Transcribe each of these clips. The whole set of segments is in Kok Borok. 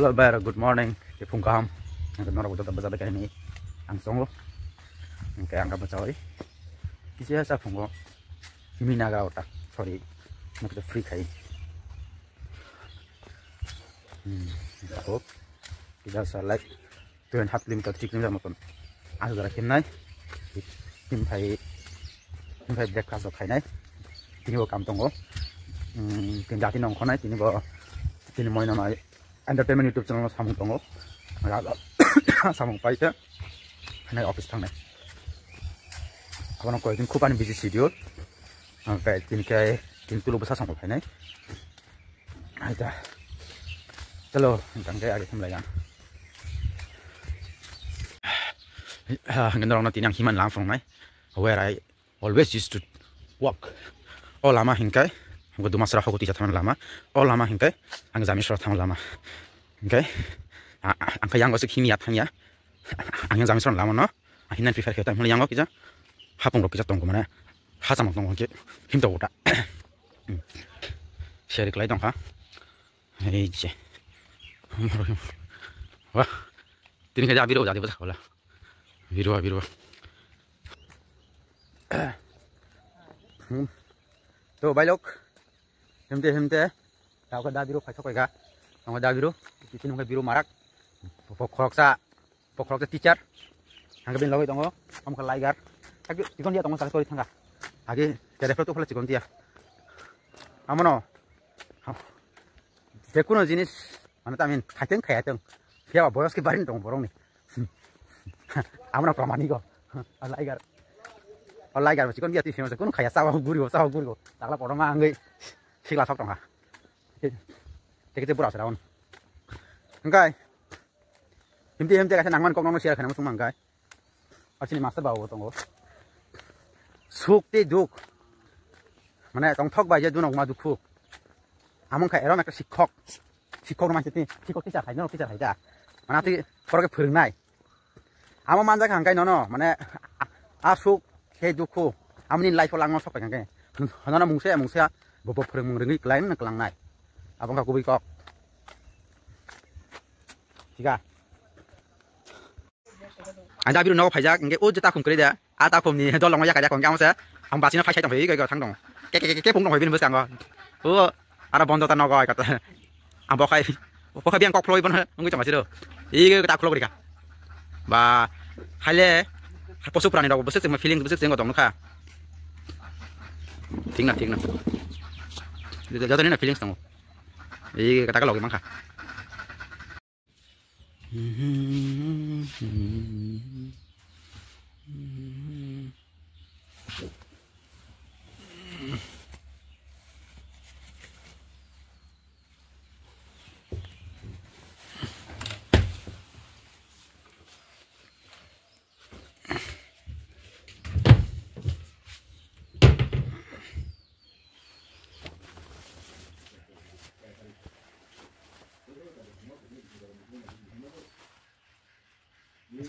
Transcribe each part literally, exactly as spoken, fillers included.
Hello, bai, good morning. Tei phung kaham. Ang norok joto bwsa bai kainwi ang chongo. Hingke ang kabo chawi. Kisa sa phungo. Himi naga ota. Sorry. Nak free khai. Hmm. Ako. Kisa sa like two and half kilometer, three kilometer moton. Ang jora kemnai. Himphai, himphai breakfast rok khainai. Tini bo kam tongo. Hmm, tini jati nong khonai, tini bo, tini moino nai. Entertainment YouTube channel o samung tongo. Samung paisa. Hanai office thangnai. Abono koyekdin khub ani busy schedule. Ang kai tin kai tin tulo bwsa samung phainai. Aita. Chalo, tang kai age thumlai ang. Ha, ngendorok na tini ang himan lang phungnai. Where I always used to walk. O lama hingkai, ang Dumasra hogo tisa thang lama. O lama hingkai, ang Jamisra thang lama. Hingkai, a-, a-, ang khe yang gosik himya thangya. Ang yang Jamisra lama no. Ang hinan prefer khe ta, muli yang kisa. Hapung rok kisa tongko mane. Hacham tongko ke. Him to uta. Share klai tongkha. Ei je. Wah. Tini khe ja biro jadi bwsa wala. Biro, biro. Hmm. To, bailok. Hemte, hemte. Tao ka da biro, phaisok ka. Tao ka da biro. Tini ka biro marak. Pok khorok sa. Pok khorok sa teacher. Hangke bin logoi tongo. Am ka laigar. Agi, ikon dia tongo, sari sori thanga. Agi, kede photo phala chikon dia. Amono. Jekuno jinis, mane ta min, khaiteng khayateng. Phiya ba boyos ke barin tong borong ni. Amra pramani go. Alaigar. Alaigar, chikon dia ti phiyong, kun khaya sawa guri go, sawa guri go. Takla porong angge, sikla sok tong ha. Teke te bura saraun. Engkai. Himti himti kaisa nangman kok nangno share khainai muchung mangkai. Asini master babu tongo. Suk tei duk. Mane tongthok bai je dunok ma dukhu. Among kha erom ekta sikhok. Sikhok no manse tini. Sikhok teacher hai, no teacher hai da. Mana twi khorok phwrwngnai. Amo manjak hangkai nono, mane a suk tei dukhu. Amoni life o langno sok pai hangkai. Nono mungse mungse bo bo phwrwngmung rwngwi klain klangnai. Abo wngkha kubui kok. Tiga. Ang da biro nogo phaijak, hingke o je takhum kwrwi da. A takhum ni dol rok yakar yakar hingke amo se. Ang bachino phai sai tong phai, ego ego thang dong. Ke, ke, ke, ke phung dong phai bini bwskango. O, aro bondo ta nogo ai kata. Ang bokhai, bokhai biang kok phloi bono, wngwi tong phai siro. Ego ego ta khlok rika. Ba, haile, posu prani rok bwswk chengma feelings bwswk chengo tong nukha. Thik na, thik na. Joto ni na feelings tongo. Ego kata ka logi mankha.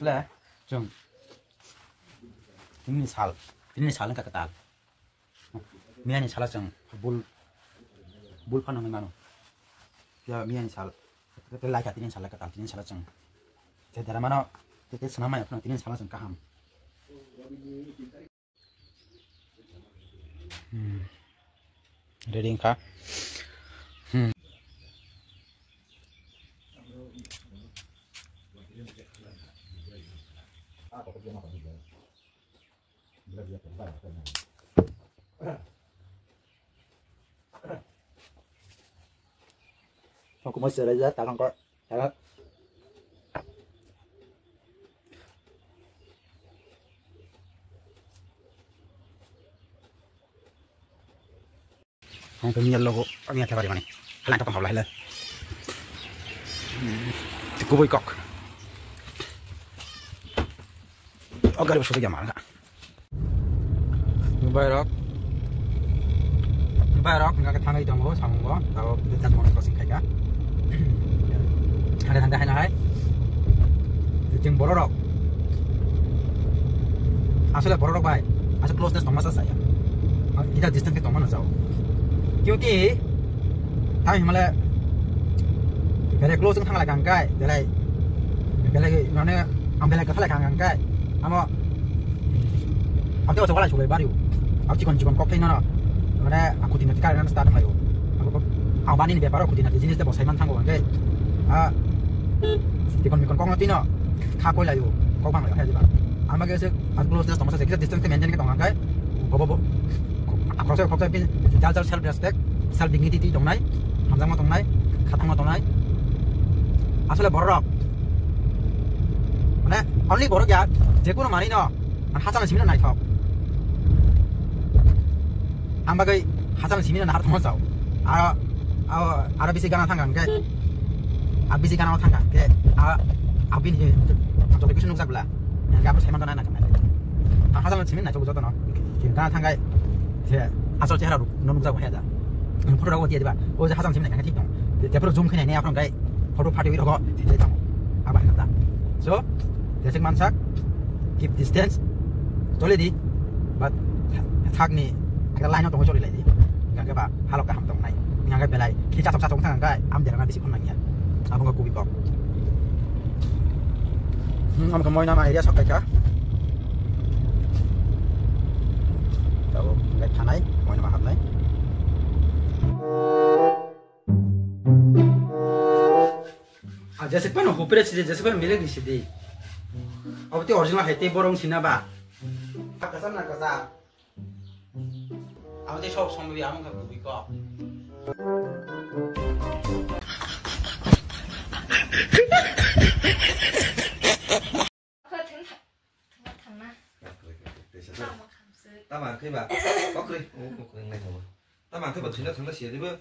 Asle chwng tinini sal, tinini sal wngkha kwtal. Miyani salo chwng bul, bul phano wngwi mano. Ya miyani sal, tei laikha tinini sal kwtal, tinini salo chwng. Tei dara mano, tei, tei swnam maya phano tinini salo chwng kaham. Hmm. Ready wngkha. Hmm. Aku mau serai ya, tangan kok. Ang tong miyal logo, ang ya kebari mani. Halang tong hawla hela. Kubui kok. O gari bwswk ya mara. Bai rok. Bai rok, hingkha khe thangwi tongo, samungo, tabok just morning crossing khaika. Hade hande haino hai. Chwng borok rok. Asole borok rok bai. Asole closeness tongma sa saya. Kita distance ke tongma no jao. Kyunki, thang himale Belai close wng thang lai kha hwnkhe, belai, belai mane ang belai kwtha lai kha hwnkhe, amo ang tei o chokla chukla bari o. Ang chikon chikon kok thai nono. Mane ang khuti nati kar start wng lai o. Ang bani ni bepar o khuti nati jinis de bo sai man thango hwnkhe. A chikon mikon kok no tino kha koi lai o. Kok bang lai o, hai diba. Ang bagwi se ang closeness tong sa, kisa distance maintain khe tong hwnkhe. Bo bo bo. Khoroksa khoroksa pin jal jal self respect, self dignity twi tongnai, hamjakma tongnai, khatangma tongnai. Asole borok rok, mane, only borok ya, jekunu manwi no, mane, hachal simi no naithok. Ang bagwi hachal simi no nahar thangma chao. Aro, aro, aro bisi gana thangkha hwnkhe, a bisi gana thangkha hwnkhe, a, a bini, joto kisu nukjak bwla. Hwnkhe abo sai mangkha na naithok. Ang hachal simi naithok jotono. Gana thangkhai, je, hachal chehara rok no nukjago heda. Photo rok diya diba. O je hachal simi naithok thik dong. Je, jephuru zoom khainai ne aphuru hwnkhe photo phatwi rogo thik thai thango. Abo hai ta. So, jesik mansak, keep distance. Choli di. But thak ni ekta line o tongo choli lai di. Hwnkhe ba halok kaham tong nai. Hwnkhe belai khi chatok chatok thang hwnkhe am derana bisi phone nangya. Abo wngkha kubui kok. Hmm, amo khe Moinama area sok kaikha. Tabuk hwnkhe thanai, Moinama habnai. Ah, jese pano hopre sidi, jese pano mile sidi. Abo te original hai te borong sina ba. Kasam na kasam. Abo tei sob somoi amo kha kubui kok. Tama khe ba kokri, o kokri nai tamo. Tama khe ba thina thangna siya dibo.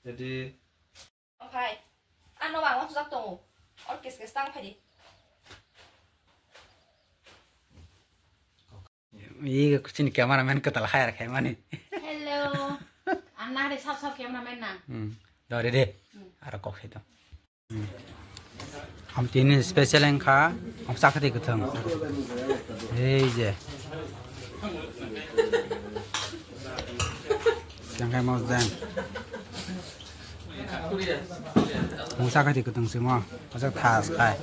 Jadi Ophai, ano bang wajak tongo. Or kes kes tang phai di. Ego chini cameraman kwtal hire khai mani. Hello. Ang na de sab sab cameraman na. Hmm. Dore de. Hmm. Aro kok sai to. Hmm. Ham tini special wngkha, ham chakri kwthwng. Ei je. Sengkai mos deng. Ham chakri kwthwng simo, hojak thas khai.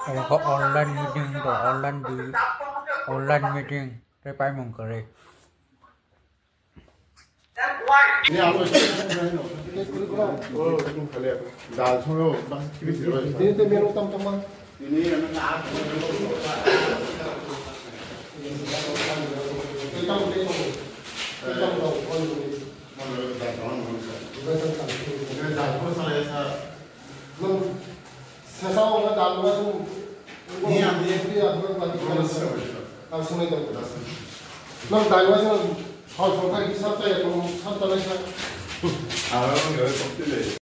Omo khe online meeting, online meeting, tei paimung kwrwi. Nwng sasao wngkha dal wngkha chwng. Ni ang ni. Ang swngwi tongkha. Nwng dal wngkha chwng. Hor songkha kisa chaya tong, sab chalaisa. Aro wngkha kok twi lai.